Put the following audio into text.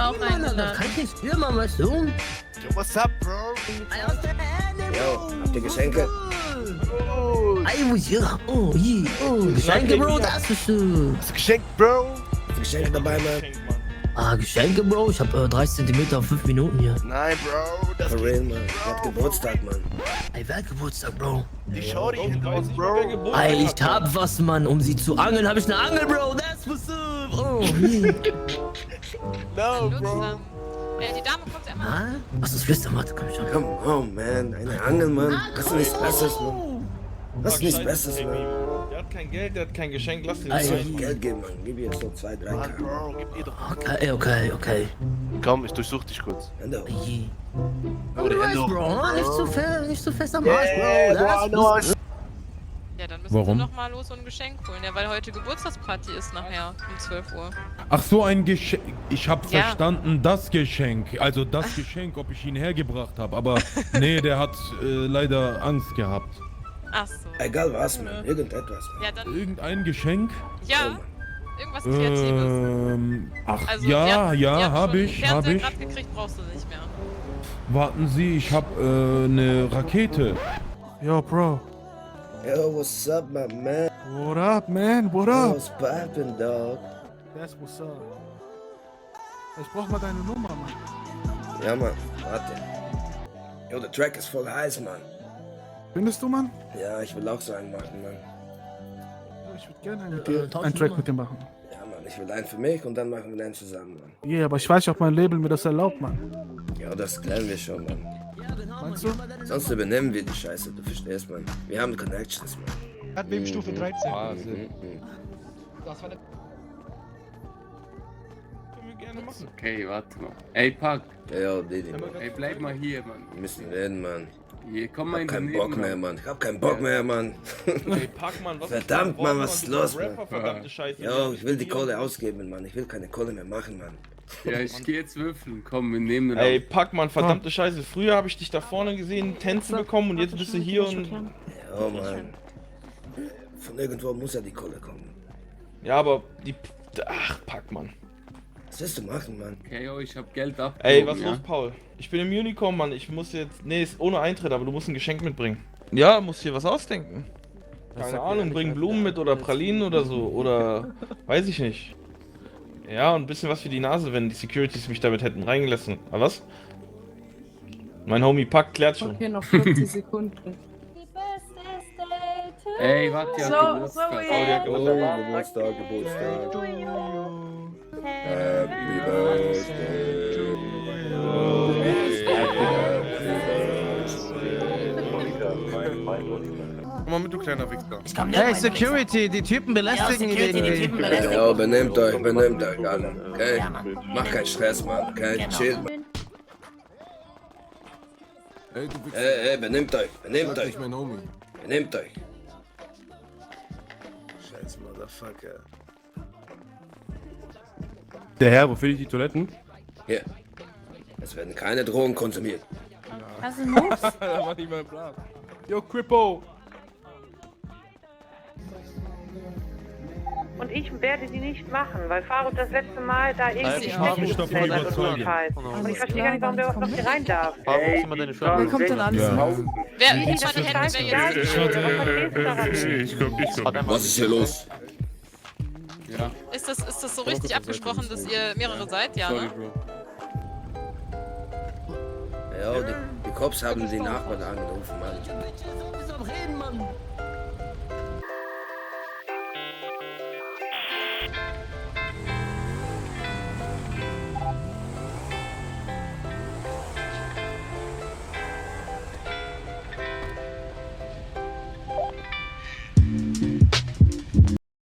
wurde auch Das eingeladen. kann ich nicht spielen, Mann, weißt du? Yo, what's up, bro? Yo, habt ihr Geschenke? Ey, wo ist hier? Oh, hier. Oh, Geschenke, Bro, das bist du. Hast du geschenkt, Bro? Hast du Geschenke dabei, Mann? Ah, Geschenke, Bro. Ich hab 30 cm auf 5 Minuten hier. Nein, Bro. Das For real, geht Mann. nicht, Ich hab Bro. Geburtstag, Mann. Ey, wer hat Geburtstag, Bro? Die Shorty hinter uns, Bro. Ey, ich hab was, Mann. Um sie zu angeln, hab ich eine Angel, Bro. Das bist du. Oh, hier. No, Bro. Die Dame kommt ja immer. Ah, was ist flüstern, warte, komm schon. Come on, man. Eine Angel, Mann. Hast du nichts Besseres, Mann? Hast du nichts Besseres, Mann? Der hat kein Geld, der hat kein Geschenk, lass ihn Ey. Ich sein. soll Geld geben, Mann. Gib ihr jetzt nur 2, 3 Mann, K. Bro, gib ihr doch. Okay. Komm, ich durchsuch dich kurz. Hände hoch. Hier. Oh, die Hände hoch. Bro, nicht zu fest am Arsch, Yeah, Bro. Das no, bist Ja, dann müssen Warum? wir noch mal los und ein Geschenk holen. Ja, weil heute Geburtstagsparty ist nachher um 12 Uhr. Ach so, ein Geschenk. Ich habe Ja. verstanden, das Geschenk. Also das Geschenk, ob ich ihn hergebracht habe. Aber nee, der hat leider Angst gehabt. Ach so. Egal was, Mann. Irgendetwas, Mann. Ja, dann. Irgendein Geschenk? Ja, irgendwas Kreatives. Ach Also, ja, die hat habe schon ich, einen habe Fernseher ich. gerade gekriegt, brauchst du nicht mehr. Warten Sie, ich habe eine Rakete. Yo, Bro. Yo, what's up, my man? What up, man? What up? What's poppin', dog? That's what's up. Ich brauch mal deine Nummer, Mann. Ja, Mann. Warte. Yo, der Track ist voll heiß, Mann. Findest du, Mann? Ja, ich will auch so einen machen, Mann. Ja, ich würde gerne mit dir tausend einen Track Nummer. mit dir machen. Ja, Mann. Ich will einen für mich und dann machen wir einen zusammen, Mann. Yeah, aber ich weiß nicht, ob mein Label mir das erlaubt, Mann. Ja, das klären wir schon, Mann. Meinst du? Sonst übernehmen wir die Scheiße, du verstehst, Mann. Wir haben Connections, Mann. Erdbebenstufe 13. Das war der. Können wir gerne machen. Okay, warte mal. Ey, Pack. Ja, Didi, Mann. Ey, bleib mal hier, Mann. Wir müssen reden, Mann. Hier, komm Ich mal hab in den keinen Bock mehr, Mann. Ich hab keinen Bock mehr, Mann. Ey, pack, Mann, was Verdammt, ist Mann, was ist los, Rapper, Mann? verdammte Scheiße. Jo, ich will die Kohle ausgeben, Mann. Ich will keine Kohle mehr machen, Mann. Ja, ich geh jetzt würfeln. Komm, wir nehmen den Ey, auf. pack, Mann, verdammte Scheiße. Früher habe ich dich da vorne gesehen, Tänze bekommen und jetzt bist du hier und. Ja, Mann. Von irgendwo muss ja die Kohle kommen. Ja, aber die. Ach, pack, Mann. Was willst du machen, Mann? Okay, yo, ich hab Geld ab. Ey, was los, Paul? Ich bin im Unicorn, Mann. Ich muss jetzt. Nee, ist ohne Eintritt, aber du musst ein Geschenk mitbringen. Ja, musst hier was ausdenken. Keine Ahnung, bring Blumen mit oder Pralinen oder so. Oder. Weiß ich nicht. Ja, und ein bisschen was für die Nase, wenn die Securities mich damit hätten reingelassen. Aber was? Mein Homie Pack klärt schon. Okay, noch 40 Sekunden. Ey, warte, ja, Geburtstag. Geburtstag, Geburtstag. Happy Birthday to Komm mal mit, du kleiner Wichser. Hey, Security, die Typen belästigen ihn irgendwie. Ja, benehmt euch alle, okay? Mach keinen Stress, Mann, okay? Chill. Ey, benehmt euch. Benehmt euch. Scheiß Motherfucker. Der Herr, wo finde ich die Toiletten? Hier. Es werden keine Drogen konsumiert. Hast du Moves? Das war nicht mein Plan. Yo, Crippo! Und ich werde die nicht machen, weil Faruk das letzte Mal da irgendwie Ich hab mich davon überzeugt. Und ich verstehe gar nicht, warum der überhaupt noch hier rein darf. Wer kommt denn alles? Ja. Wer ich meine Hände, wer jetzt. Was ist hier los? Ja, Ist das so richtig abgesprochen, dass ihr mehrere seid? Ja, sorry, ne? Bro. Ja, die Cops haben die Nachbarn angerufen, Mann. bist am Reden, Mann.